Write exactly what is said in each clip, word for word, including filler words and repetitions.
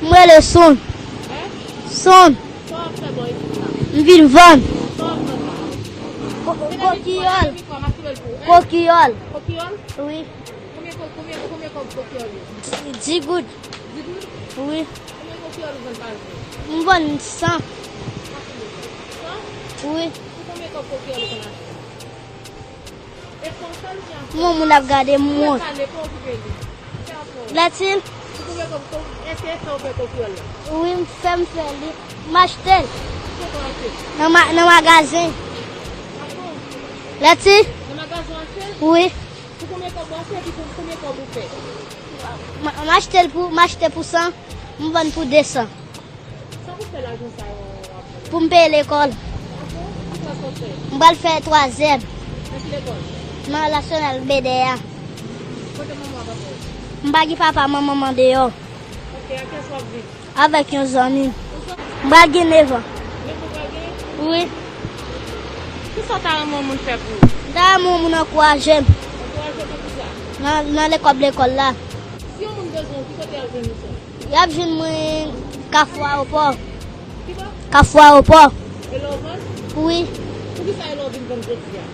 M rele Son. Hein? Son. Sa w ap fè bò isit la? M vin vann. Sa w ap vann la? Ko-, kokiyòl. Kokiyòl. Kokiyòl? Wi. Konbyen ko-, konbyen, konbyen kòb kokiyòl yo? Dis goud. Dis goud? Wi. Konbyen kokiyòl ou vann pa jou? M vann san. San? Wi. Pou konbyen kòb kokiyòl ou konn achte? E fè w sèl oubyen anpil? Yon moun ap gade m wont. Ou pale, pa okipe li. Fè anpil. Lètil? Pou konbyen kòb ko-, èske e fè w fè kokiyòl la? Wi, m fè, m fè li. M achte l. Kote w achte l? Nan ma-, nan magazen. Ah bon? Lètil? Nan magazen w achte l? Wi. Pou konbyen kòb w achte epi pou konbyen kòb ou fè? M, m achte l pou, m achte pou san, m vann pou de san. Sa pou fè lajan sa yo w ap vann? Pou m peye lekòl. Ah bon? Ki klas w ap fè? M pral fè twazyèm. Nan ki lekòl? Nan Nasyonal Bèdè a. Kote manman w ak papa w? M pa gen papa, manman m andeyò. Ok, ak kiyès w ap viv? Avèk yon zanmi m. Yon zanmi? M pral gen nèf an. Nèf an w pral gen? Wi. Kisa w ta renmen yon moun fè pou ou? M ta renmen yon moun ankouraje m. Ankouraje w pou kisa? Nan, nan lekòb lekòl la. Si yon moun bezwen w, ki kote y ap jwenn ou sou? Y ap jwenn mwen Kafou Ayewopò. Ki bò? Kafou Ayewopò. E la w vann? Wi. Poukisa e la w vin vann jodi a?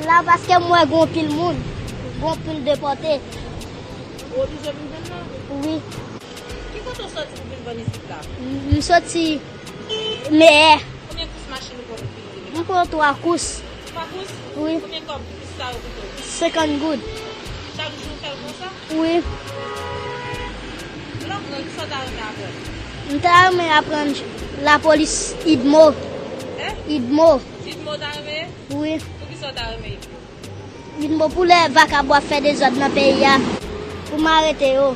La paske m wè gen anpil moun, gen anpil depòte. Ou oblije vin vann la? Wi. Ki kote w soti pou vin vann isit la? M, m soti Meyè. Konbyen kous machin ou pran pou vin rive la? M pran twa kous. Twa kous? Wi. Konbyen kòb kous sa yo koute w? Senkant goud. Chak jou w fè l konsa? Wi. Lè w gran, kisa w ta renmen aprann? M ta renmen aprann lapolis, idmo. Hein? Idmo. Idmo w ta renmen ye? Wi. Poukisa w ta renmen idmo? Idmo pou lè vakabon ap fè dezòd nan peyi a, pou m arete yo.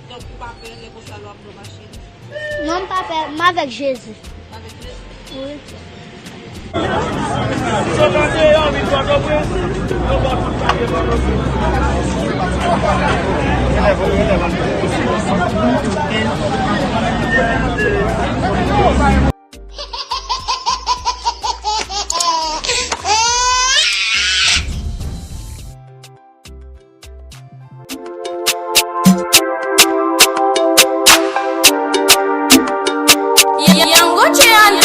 Donk, ou pa pè lè konsa lè w ap pran machin? Non, m pa pè, m avèk Jezi. Avèk Jezi? Wi. Yango Jean